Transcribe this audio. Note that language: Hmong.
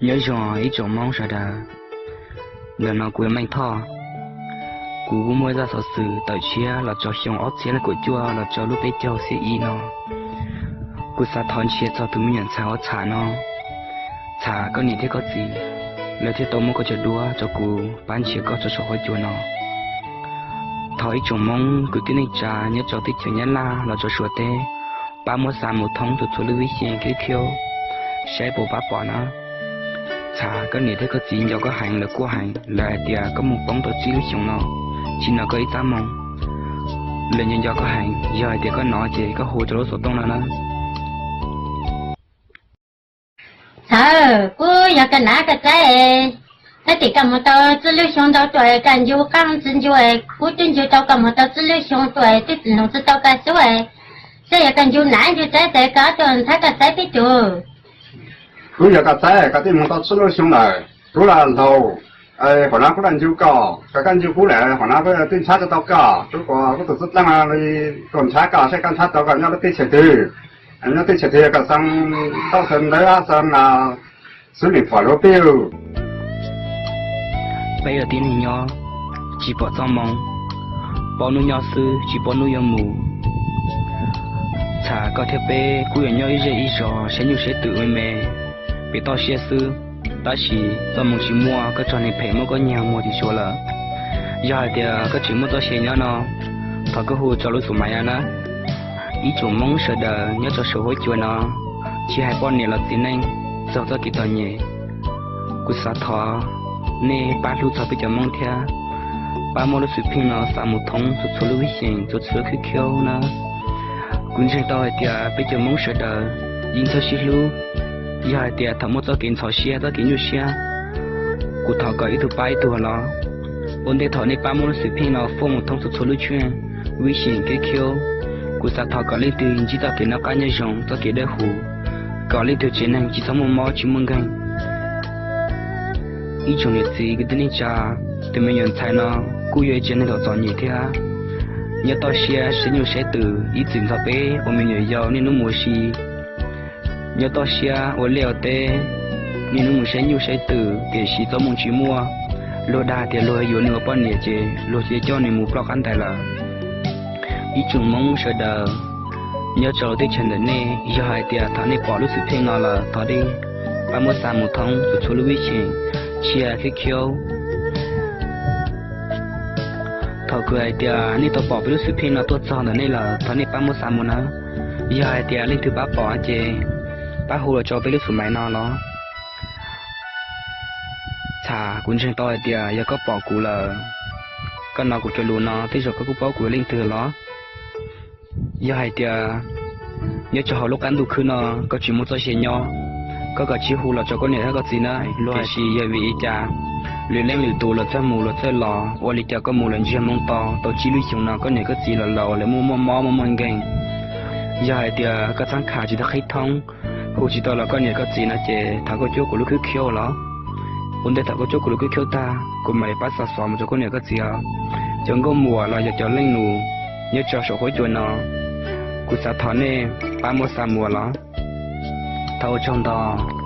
Nyob zoo ib tsoom Hmoob sawv daws, ntawm no kuv yog Meej Thoj. Kuv kuj muaj zaj xov xwm tawm tshiab los txog xyoo ob txhiab kaum cuaj los txog lub peb caug xiab ib no. Kuv xav thov nrhiav txog tus me nyuam ntxhais uas Txham no. Txham, koj niam thiab koj txiv lawv thiaj tau muab koj cov duab rau kuv pab nrhiav koj txog saum huab cua no. Thov ib tsoom Hmoob kwv tij neej tsa nyob rau teb chaws Nyab Laj los txog Suav teb pab muab xa mus thoob txhua txhua lub vib xyeem khib khiub saib puas pab pom na. Txham, koj niam thiab koj txiv nco koj heev, lawv quaj heev, lawv hais tias koj mus poob tau tsib lub xyoos no, tsis hnov koj ib txab moo. Lawv nco nco koj heev, yog hais tias koj hnov ces koj hu rau lub xov tooj no na. Txham, kuv yog koj nam koj txiv, tab sis koj mus tau tsib lub xyoo ntau tuaj, koj ncu qaab tsi ncu, kuv twb ncu tau koj mus tau tsib lub xyoo tuaj, twb tsi nug tsi tau koj xub, saib yog koj ncu nam ncu txiv tes koj tuaj ntxhab koj txiv peb tug. Kuv yog koj txiv, koj twb mus tau tsib lub xyoo lawm, kuv los laus, hom no kuv los ncu koj, koj ncu kuv lawm hom no kuv twb ntxhab tsi tau koj, kuv kuv tus xub dlaab li, kuv ntxhab koj saib koj ntxhab tau koj nyob lub teb chaws twg, nyob teb chaws twg koj xaa tau xaa ntawv xaa xub nim pom lub peb. Peb yog tib neeg nyob tsis pom txoj moo, paub hnub nyob xwb tsis paub hnub yuav mus. Txham, koj thiab peb kuj yuav nyob ib zej ib zos saib nyuj saib twm me me, pem toj siab xwb, tab sis txoj moo tsis muaj, koj txog niag phem muab koj nyiag mus tim Suav lawm. Yog hais tias koj tseem muaj txoj sia nyob no, thov koj hu rau lub xum maiv no na. Ib tsoom Hmoob sawv daws nyob rau saum huab cua no, tsis hais poj niam los txiv neej, txog txoj kev txom nyem, kuv xav thov nej pab hlub txog peb cov Hmoob thiab, pab muab lub xwm pheej no xa mus thoob txhua txhua lub vib xyeem txhua txhua lub khib khiub na. Kuv ntseeg tau hais tias peb cov Hmoob sawv daws yeej txawj sib hlub. Yog hais tias thaum muaj txoj kev ntxhov siab txoj kev nyuaj siab, kuv thov kom ib tug pab ib tug los. Ua ntej thaum nej pab muab lub xwm pheej no foob mus thoob txhua txhua lub tsheej, vib xyeem khib khiub, kuv xav thov kom leej twg ntsib txoj kev noj qab nyob zoo txoj kev dawb huv, kom leej twg tsev neeg tsis txhob muaj mob tsis muaj nkeeg. Ib tsoom niam txiv kwv tij neej tsa, tus me nyuam ntxhais no kuj yog ib tsev neeg txom txom nyem thiab, nyob toj siab saib nyuj saib twm ib txwm ntxhov peb ua me nyuam yaus niaj hnub mus ua si, nyob toj siab ua liaj ua teb, niaj hnub mus saib nyuj saib twm tiam sis txoj moo tsis muaj. Luag dag tias luag yuav nws ua poj niam ces luag cia coj nws mus ploj qab ntais lawm. Ib tsoom Hmoob sawv daws nyob rau teb chaws ntawm nej, yog hais tias thaum nej pom lub xwm pheej no lawm thov nej pab muab xa mus thoob txhua txhua lub vib xyeem, txhua khib khiub. Thaum kuv hais tias nej tau pom peb lub xwm pheej no tuaj txog ntawm nej lawm thov nej pab muab xa mus na. Yog hais tias leej twg pab pom ces pab hu los rau peb lub xum maiv no los. Txham, kuv ntseeg tau hais tias yog koj pom kuv lawm, koj hnov kuv cov lus no tej zaum koj kuj paub kuv yog leej twg los. Yog hais tias nyob rau hauv lub qab ntuj khwb no koj tsis muaj txoj sia nyob, koj kav tsij hu los rau koj niam thiab koj txiv na. Tiam sis yog vim li cas lwm leej lwm tus luag txawj mus luag txawj los, ua li cas koj mus lawm ntsiag moo to tau tsib lub xyoos no koj niam koj txiv los laus lawv muaj muaj mob muaj muaj nkeeg. Yog hais tias koj txhab kha tsis tau qhib thoob, hu tsis tau los koj niam koj txiv no ces thov koj cuab kuv lub khwb khiub los. Ua ntej thaum koj cuab kuv lub khwb khiub tag kuv mam li pab xa xov mus rau koj niam koj txiv os. Cov nkauj muam los yog cov leej nus nyob rau saum huab cua no, kuv xav thov nej pab muab xa mus los. Thov ua tsaug ntau.